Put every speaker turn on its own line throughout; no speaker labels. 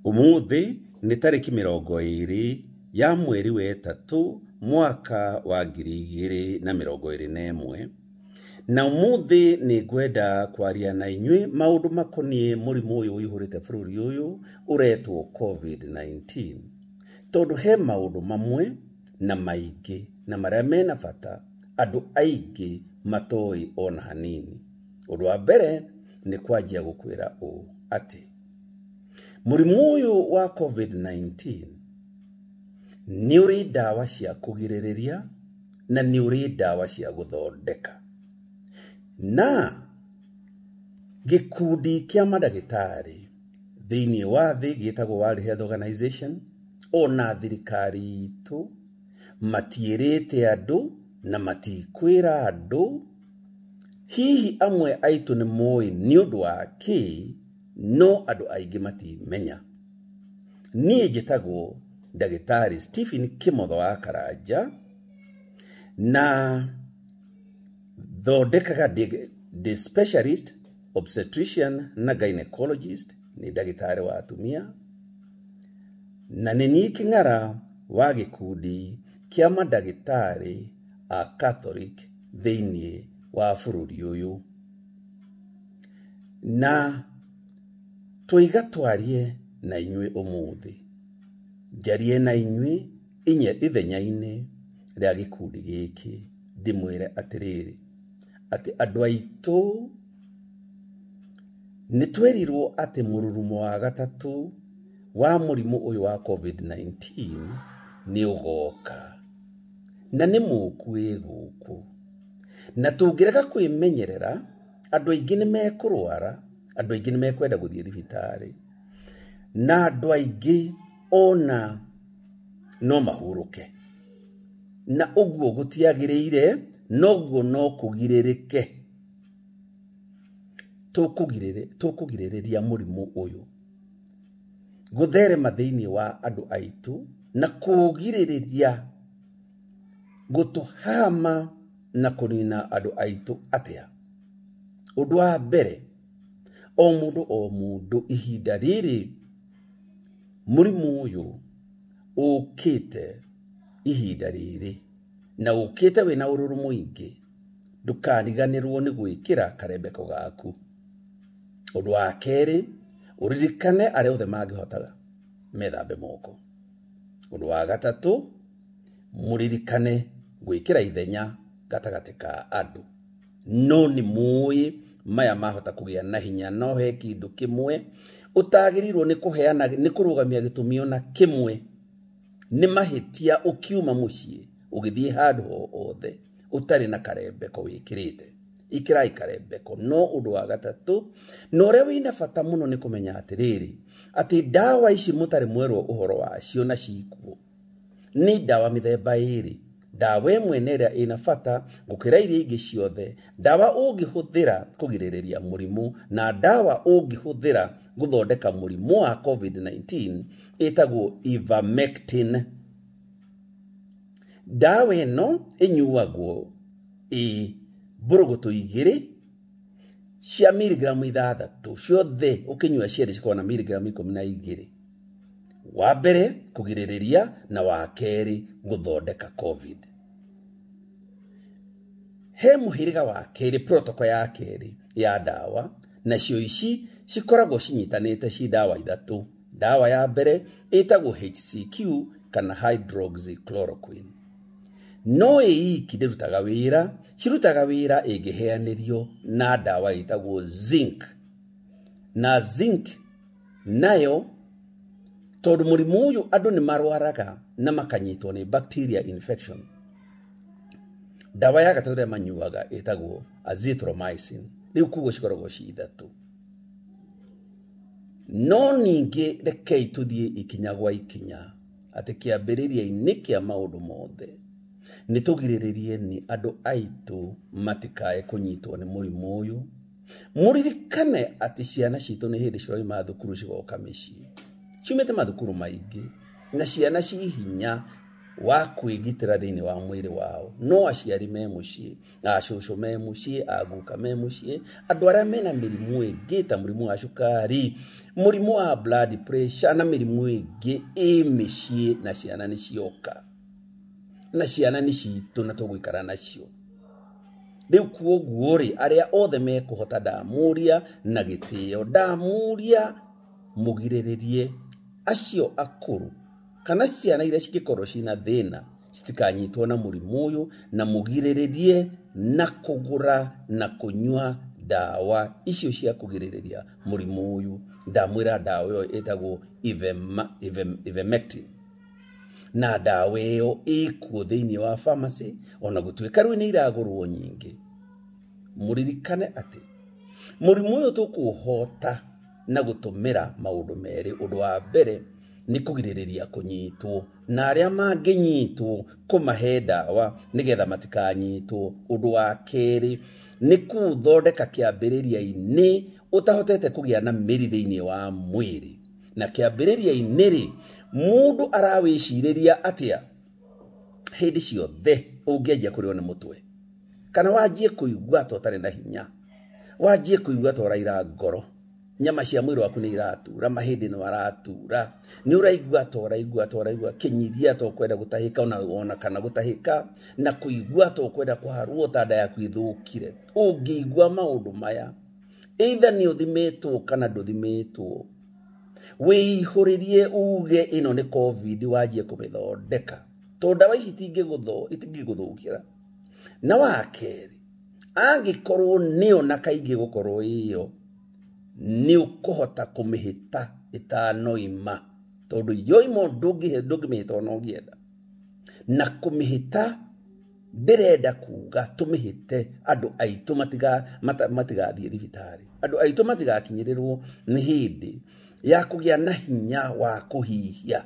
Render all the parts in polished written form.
Ũmũthĩ nĩ tarĩki 20 ya mweri wa ĩtatũ mwaka wa 2021 na ũmũthĩ nĩ ngwenda kwaria na inyuĩ maũndũ makoniĩ mũrimũ ũyũ ũihũrĩte bũrũri ũyũ ũretwo COVID-19, tondũ he maũndũ mamwe na maingĩ na marĩa mena bata andũ aingĩ matoĩ ona hanini. Ũndũ wa mbere nĩ kwanjia gũkwĩra ũũ atĩ mũrimũ ũyũ wa COVID-19 nĩ ũrĩ ndawa cia kũgirĩrĩria na nĩ ũrĩ ndawa cia gũthondeka. Na gĩkundi kĩa mandagĩtarĩ thĩinĩ wa thĩ gĩtagwo World Health Organization ona thirikari itũ matiĩrĩte andũ na matikwĩra andũ. Hihi amwe aitũ nĩ moĩ nĩ ũndũ wa kĩ, no andũ aingĩ matimenya. Niĩ njĩtagwo Ndagĩtarĩ Stephen Kimotho wa Karanja na thondekaga ndĩ specialist obstetrician na gynecologist, nĩ ndagĩtarĩ wa atumia, na nĩ niĩ kĩng'ara wa gĩkundi kĩa mandagĩtarĩ a Catholic thĩinĩ wa bũrũri ũyũ. Na tũiga twarie na inyuĩ ũmũthĩ, njarie na inyuĩ ithenya-inĩ rĩa gĩkundi gĩkĩ, ndĩmwĩre atĩrĩrĩ atĩ andũ aitũ nĩ twerirwo atĩ mũrurumo wa gatatũ wa mũrimũ ũyũ wa COVID-19 nĩ ũgoka na nĩ mũku wĩ gũkũ, na tũngĩrega kwĩmenyerera andũ aingĩ nĩ mekũrwara, andũ aingĩ nĩ mekwenda gũthiĩ thibitarĩ, na andũ aingĩ ona no mahurũke, na ũguo gũtiagĩrĩire, noguo no kũgirĩrĩke. Tũkũgirĩrĩria mũrimũ ũyũ gũtherema thĩinĩ wa andũ aitũ na kũgirĩrĩria gũtũhama na kũnina andũ aitũ atĩa? Ũndũ wa mbere, o mũndũ o mũndũ ihinda rĩrĩ mũrimũ ũyũ ũkĩte ihinda rĩrĩ na ũkĩte wĩna ũrũrũ mũingĩ, ndũkariganĩrwo nĩ gwĩkĩra karembeko gaku. Ũndũ wa kerĩ, ũririkane arĩa othe mangĩhotaga methambe moko. Ũndũ wa gatatũ, mũririkane gwĩkĩra ithenya gatagatĩ ka andũ. No nĩ mũĩ maya mahota kũgĩa na hinya, no he kĩndũ kĩmwe ũtagĩrĩirwo nĩ kũheana, nĩ kũrũgamia gĩtũmi ona kĩmwe. Nĩ mahĩtia ũkiuma mũciĩ ũgĩthiĩ handũ hothe ũtarĩ na karembeko wĩkĩrĩte. Ĩkĩrai karembeko. No ũndũ wa gatatũ na ũrĩa wĩna bata mũno nĩ kũmenya atĩrĩrĩ atĩ ndawa ici mũtarĩ mwerwo ũhoro wacio na cikuo nĩ ndawa mĩthemba ĩrĩ. Ndawa ĩmwe nĩ ĩrĩa ĩna bata gũkĩra iria ingĩ ciothe, ndawa ũngĩhũthĩra kũgirĩrĩria mũrimũ na ndawa ũngĩhũthĩra gũthondeka mũrimũ wa COVID-19 ĩtagwo Ivermectin. Ndawa ĩno ĩnyuagwo ĩ mbũrũgũtũ 2 cia miligramu 6, ciothe ũkĩnyua cierĩ cikoragwo na miligramu 12. Wa mbere kũgirĩrĩria na wa kerĩ gũthondeka COVID. He mũhĩrĩga wa kerĩ, protocol ya kerĩ ya ndawa, nacio ici cikoragwo cinyitanĩte ci ndawa 3. Ndawa ya mbere ĩtagwo HCQ kana hydroxychloroquine. No ĩ iki ndĩrutaga wĩra, cirutaga wĩra ĩngĩheanĩrio na ndawa ĩtagwo zinc. Na zinc nayo tondũ mũrimũ ũyũ andũ nĩ marwaraga na makanyitwo nĩ bacteria infection, ndawa ya gatatũ ĩrĩa manyuaga ĩtagwo azithromycin. Rĩu koguo cikoragwo ci 3. No ningĩ rekei tũthiĩ ikinya gwa ikinya atĩ kĩambĩrĩria-inĩ kĩa maũndũ mothe nĩ tũgirĩrĩrie nĩ andũ aitũ matikae kũnyitwo nĩ mũrimũ ũyũ. Mũririkane atĩ ciana citũ nĩ hĩndĩ ciroima thukuru cigoka mĩciĩ, ciumĩte mathukuru maingĩ, na ciana ci hinya wa kwĩgitĩra thĩinĩ wa mwĩrĩ wao. No aciari me mũciĩ, acũcũ me mũciĩ, aguka me mũciĩ, andũ arĩa mena mĩrimũ ĩngĩ ta mũrimũ wa cukari, mũrimũ wa blood pressure na mĩrimũ ĩngĩ ĩ mĩciĩ, na ciana nĩ cioka, na ciana nĩ citũ na tũgũikara nacio. Rĩu kuoguo rĩ, arĩa othe mekũhota ndamũria na gĩtĩo, ndamũria mũgirĩrĩrie acio akũrũ kana ciana iria cingĩkorwo cina thĩna citikanyitwo na mũrimũ ũyũ, na mũgirĩrĩrie na kũgũra na kũnyua ndawa icio cia kũgirĩrĩria mũrimũ ũyũ. Ndamwĩra ndawa ĩyo ĩtagwo Ivermectin, na ndawa ĩyo ĩkuo thĩinĩ wa pharmacy, ona gũtuĩka rĩu nĩ iragũrwo nyingĩ. Mũririkane atĩ mũrimũ ũyũ tũkũũhota na gũtũmĩra maũndũ merĩ. Ũndũ wa mbere nĩ kũgirĩrĩria kũnyitwo, na arĩa mangĩnyitwo kũmahe ndawa nĩgetha matikanyitwo. Ũndũ wa kerĩ nĩ kũũthondeka kĩambĩrĩria-inĩ ũtahotete kũgĩa na mĩri thĩinĩ wa mwĩrĩ. Na kĩambĩrĩria-inĩ rĩ, mũndũ arawĩcirĩria atĩa hĩndĩ ciothe ũngĩanjia kũrĩo nĩ mũtwe, kana wanjie kũigua ta ũtarĩ na hinya, wanjie kũigua ta ũraira ngoro, nyama cia mwĩrĩ waku nĩ iratura, mahĩndĩ nĩ maratura, nĩ ũraigua ta ũraigua ta ũraigua kĩnyiria ta ũkwenda gũtahĩka ona kana gũtahĩka, na kũigua ta ũkwenda kũharwo ta nda yaku ĩthũkire. Ũngĩigua maũndũ maya, either nĩ ũthimĩtwo kana ndũthimĩtwo, wĩihũrĩrie uge ĩno nĩ COVID, wanjie kũmĩthondeka, tondũ ndawa ici itingĩgũthũkĩra. Na wa kerĩ, angĩkorwo nĩyo na kaingĩ gũkorwo ĩyo, nĩ ũkũhota kũmĩhĩta ĩtanoima, tondũ yoima ndũngĩmĩhĩta ona ũngĩenda. Na kũmĩhĩta ndĩrenda kuga tũmĩhĩte andũ aitũ matigathiĩ thibitarĩ, andũ aitũ matigakinyĩrĩrwo nĩ hĩndĩ ya kũgĩa na hinya wa kũhihia.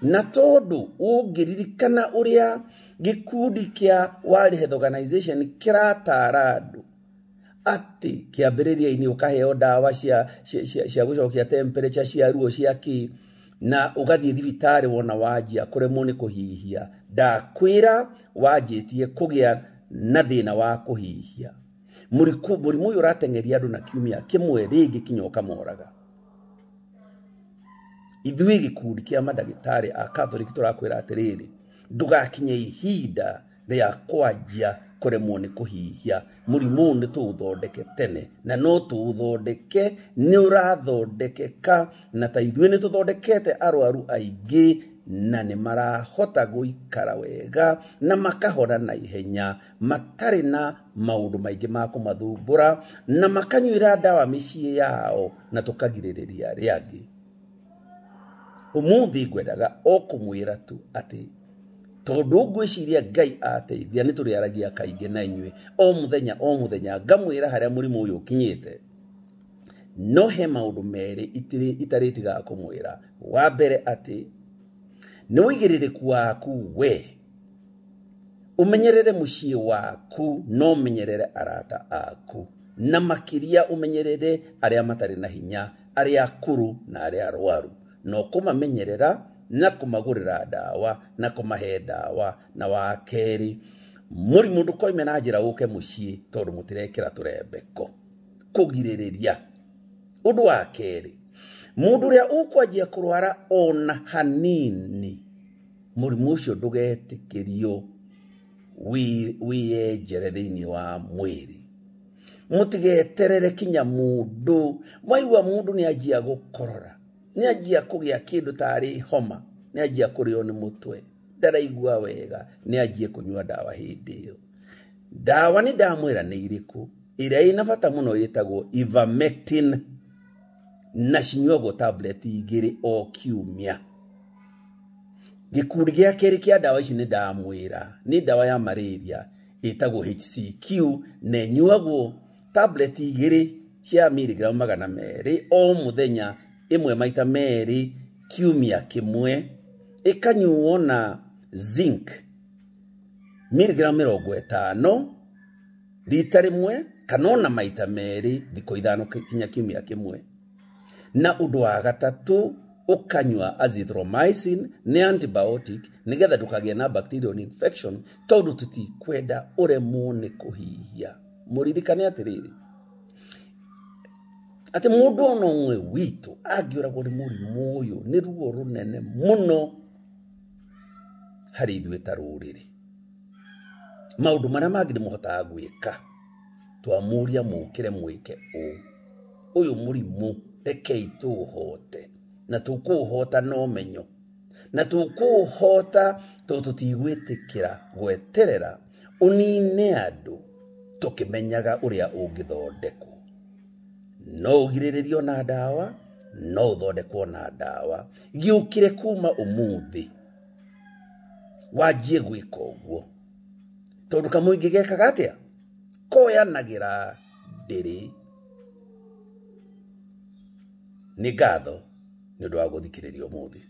Na tondũ ũngĩririkana ũrĩa gĩkundi kĩa World Health Organization kĩratara andũ atĩ kĩambĩrĩria-inĩ ũkaheo ndawa cia gũcokia temperature, cia ruo, cia kĩ, na ũgathiĩ thibitarĩ wona wanjia kũremwo nĩ kũhihia, ndakwĩra wanjĩtie kũgĩa na thĩna wa kũhihia. Mũrimũ ũyũ ũrateng'eria andũ na kiumia kĩmwe rĩngĩ kinya ũkamoraga. Ithuĩ gĩkundi kĩa mandagĩtarĩ a Catholic tũrakwĩra atĩrĩrĩ, ndũgakinye ihinda rĩa kwanjia kũremwo nĩ kũhihia. Mũrimũ ũyũ nĩ tũũthondeke tene, na no tũũthondeke, nĩ ũrathondekeka, na ta ithuĩ nĩ tũthondekete arwaru aingĩ na nĩ marahota gũikara wega na makahona na ihenya, matarĩ na maũndũ maingĩ ma kũmathumbũra, na makanyuĩra ndawa mĩciĩ yao, na tũkagirĩrĩria arĩa angĩ. Ũmũthĩ ngwendaga o kũmwĩra tu atĩ tondũ ngwĩciria Ngai ateithia nĩ tũrĩaragia kaingĩ na inyuĩ o mũthenya o mũthenya, ngamwĩra harĩa mũrimũ ũyũ ũkinyĩte. No he maũndũ merĩ itarĩtigaga kũmwĩra. Wa mbere atĩ nĩ ũigĩrĩrĩku waku we, ũmenyerere mũciĩ waku, no ũmenyerere arata aku, na makĩria ũmenyerere arĩa matarĩ na hinya, arĩa akũrũ na arĩa arwaru, no kũmamenyerera na kũmagũrĩra ndawa na kũmahe ndawa. Na wa kerĩ, mũrimũ ndũkoime na njĩra ũke mũciĩ tondũ mũtirekĩra tũrembeko kũgirĩrĩria. Ũndũ wa kerĩ, mũndũ ũrĩa ũkwanjia kũrwara ona hanini, mũrimũ ũcio ndũgetĩkĩrio wĩyenjere thĩinĩ wa mwĩrĩ. Mũtigeterere kinya mũndũ, mwaigua mũndũ nĩ anjia gũkorora, nĩ anjia kũgĩa kĩndũ tarĩ homa, nĩ anjia kũrĩo nĩ mũtwe, ndaraigua wega, nĩ anjie kũnyua ndawa hĩndĩ ĩyo. Ndawa nĩ ndamwĩra nĩ irĩkũ, ĩrĩa ĩna bata mũno ĩtagwo Ivermectin, na cinyuagwo tablet 2 o kiumia. Gĩkundi gĩa kerĩ kĩa ndawa ici nĩ ndamwĩra nĩ ndawa ya malaria ĩtagwo HCQ, na ĩnyuagwo tablet 2 cia miligramu 200 o mũthenya, ĩmwe maita 2 kiumia kĩmwe, ĩkanyuo na zinc miligramu 50 rita rĩmwe kana ona maita 2 thikũ 5 kinya kiumia kĩmwe. Na ũndũ wa gatatũ Ũkanyua azithromycin, nĩ antibiotic, nĩgetha ndũkagĩe na bacterial infection, tondũ tũtikwenda ũremwo nĩ kũhihia. Mũririkane atĩrĩrĩ, atĩ mũndũ ona ũmwe witũ angĩũragwo nĩ mũrimũ ũyũ nĩ ruo rũnene mũno harĩ ithuĩ ta rũrĩrĩ. Maũndũ marĩa mangĩ nĩ mũhotaga gwĩka, twamũria mũkĩre mwĩke ũũ. Ũyũ mũrimũ rekei tũũhote, na tũkũũhota na ũmenyo, na tũkũũhota tondũ tũtigwĩtĩkĩra gweterera ũnine andũ tũkĩmenyaga ũrĩa ũngĩthondekwo. No ũgirĩrĩrio na ndawa, no ũthondekwo na ndawa. Gĩũkĩre kuma ũmũthĩ wanjie gwĩka ũguo, tondũ kamũingĩ gekaga atĩa? Koyanagĩra ndĩrĩ. Nĩ ngatho nĩ ũndũ wa gũthikĩrĩria ũmũthĩ.